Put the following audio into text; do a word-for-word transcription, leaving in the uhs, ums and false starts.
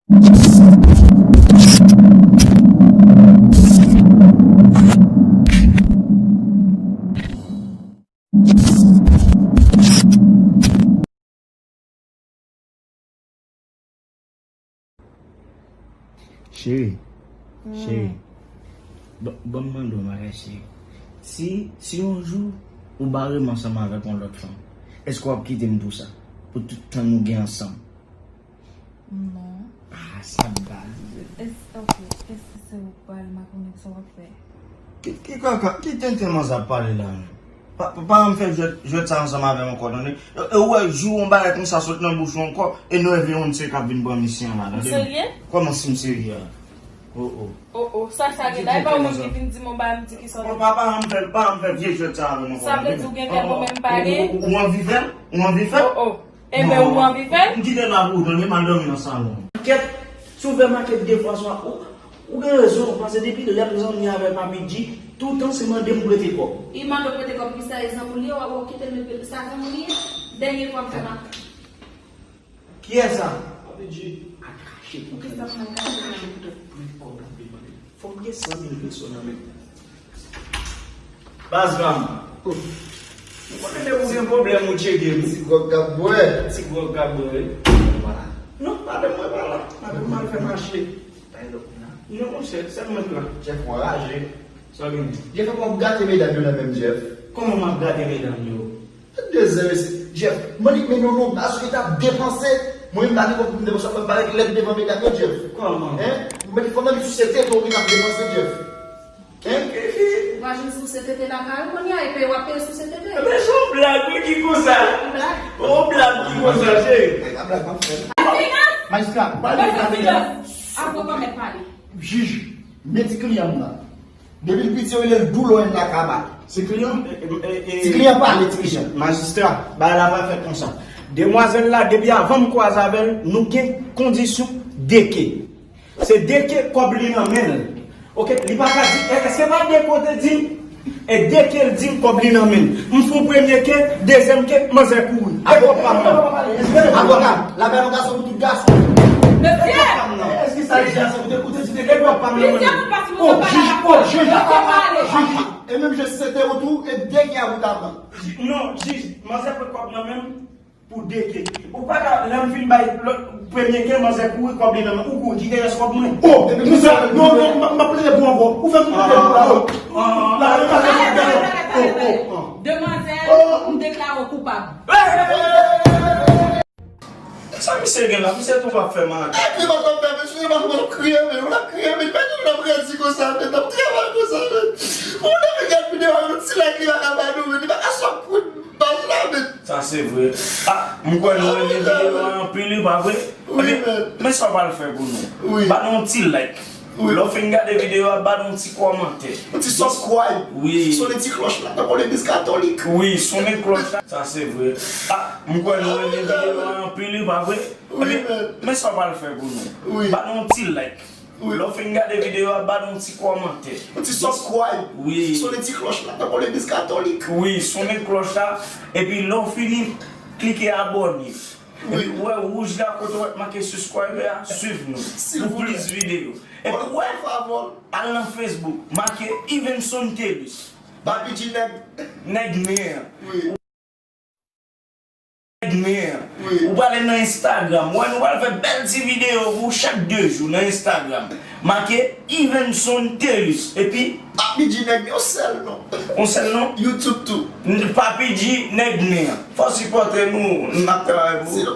Cheri, cheri, ban ban m mande w yon bagay, cheri. Si, si yon jou ou bare m ansanm avèk yon lòt fanm, èske w ap kite m pou sa? Pou tout tan nou gen ansanm? Non. Ah, sa baz. Es, ok, èske se ou k pale, m pa konnen sa w ap fè. Ki, ki kaka, ki tenten manzè ap pale la menm? Pa, pa, pa janm fè jwèt, jwèt sa ansanm avè m ankò, tande? E, e ou wè, jou yon bagay konsa sot nan bouch ou ankò, e nou eveye yon se k ap vin pran misye an la, tande? Ou serye? Kòman si m serye a? Oh, oh. Oh, oh, sa, sa gen la, e pa ou menm ki vin di m yon bagay, m di ki sa w te. Pa, pa, pa janm fè, pa janm fè vye jwèt sa avè m ankò, tande? Sa vle di ou gen kè pou menm pale? Ou, ou, ou anvi fè l? Ou anvi fè l? Oh, oh. Enben, ou anvi fè l? M kite la pou ou, tande, m al dòmi nan salon. Kèt, si w fè makèt de fwa swa, ou, ou gen rezon, paske depi lè m zanmi avèk Papi G, toutan se mande m prete kòb. Li mande w prete kòb, poukisa e zanmi w li ye, w ap kite l met sa zanmi w li ye? Dènye fwa m fè makèt. Kiyès sa? Papi G. Al kache pou tèt. Poukisa w pral kache? Al kache pou tèt. Prete kòb la, m te mande. Fò m gen san mil peso nan men m. Baz granm. Ou konnen depi w gen pwoblèm ou tcheke m. Ti gwòg k ap bwè. Ti gwòg k ap bwè, wi. Vwala. Non, madanm mwen pa la. Madanm mwen al fè mache. Pa gen lòt moun la? Non, monchè, sèl mwen k la. Jeff, w anraje. Sa w genyen? Jeff, w ap gate medam yo nan men m, Jeff. Kòman m ap gate medam yo? De zè, mesye. Jeff, mwen li men non non, baz ou te ap depanse. Mwen menm pa gen kòb pou m depanse, fò m parèt lèd devan medam yo, Jeff. Kòman? Hein? Ou met fò m annik souse tete w ki t ap depanse, Jeff. Hein? Ou pa jwenn souse tete lakay ou kounye a, epi w ap peye souse tete. Ebyen, se yon blag, wi, ki konsa. Yon blag. Yon blag ki konsa, cheri. Se pa blag m ap fè. Majistra, pa vin gade medam. Avoka mèt pale. Jij, men ti kliyan m nan. Depi l piti, yo rele l Doulò N la Kaba. Ti kliyan? Ti kliyan pale, ti kliyan. Majistra, bagay la pa fèt konsa. Demwazèl la, depi avan m kwaze avè l, nou gen kondisyon deke. Se deke kòb li nan men l. Oke, li pa ka di, èske pa deke w te di m? E deke l di m kòb li nan men l. M fè yon premye ke, dezyèm ke, manzè kouri. E kòb pa m nan. Avoka, la pa yon gason pou tout gason. Mesye! Èske sa l di a, se pou te koute, di te gen dwa pa m nan men. Mesye, pou pase nou pa la. Oh, jij, oh, jij, jij. E menm jan si se te ou tou, e de ki a ou ta pran. Non, jij, manzè pran kòb nan men m pou de ke. Ou pa ka, lè m fin bay lòt, premye ke, manzè kouri, kòb li nan men. Ou kouri, kite rès kòb mwen. Oh, epi nou sa, non, non, m ap plede pou ankò. Ou fè m plede pou la, oh. La, la, la, la, la, la, la, la. Demwazèl, m deklare w koupab. Sa misye gen la, misye tou pa fè malad. Epi mwen t ap fè, mesye, mwen t ap kriye, men mwen t ap kriye, men pa gen moun ap redi konsa, men t ap travay konsa, men. Mwen t ap gade videyo a, yon ti like li pa ka ba nou, men li pa ka sòt kout baz la, men. Sa se vre. Ah, m kwè nou renmen videyo a anpil, wi, pa vre? Wi, men. Men sa w pral fè pou nou. Wi. Ba nou yon ti like. Wi. Lè w fin gade videyo a, ba nou yon ti kòmantè. Yon ti subscribe. Wi. Sonnen ti klòch la, tankou legliz katolik. Wi, sonnen klòch la. Sa se vre. Ah, m kwè nou renmen videyo a anpil, wi, pa vre? Wi, men. Men sa w pral fè pou nou. Wi. Ba nou yon ti like. Wi. Lè w fin gade videyo a, ba nou yon ti kòmantè. Yon ti subscribe. Wi. Sonnen ti klòch la, tankou legliz katolik. Wi, sonnen klòch la. Epi lè w fini, klike abòne. Wi. Epi ou wè wouj la kote w wè make subscribe a, swiv nou pou plis videyo. Epi ou wè, al nan Facebook, make Evenson Thelus. Papi G nèg. Nèg nen an. Wi. Nèg nen an. Wi. Ou prale nan Instagram, ou wè nou pral fè bèl ti videyo pou ou chak de jou nan Instagram. Make Evenson Thelus. Epi Papi G nèg, yon sèl non. Yon sèl non? YouTube tou. Papi G nèg nen an. Fò sipòte nou, n ap travay pou ou.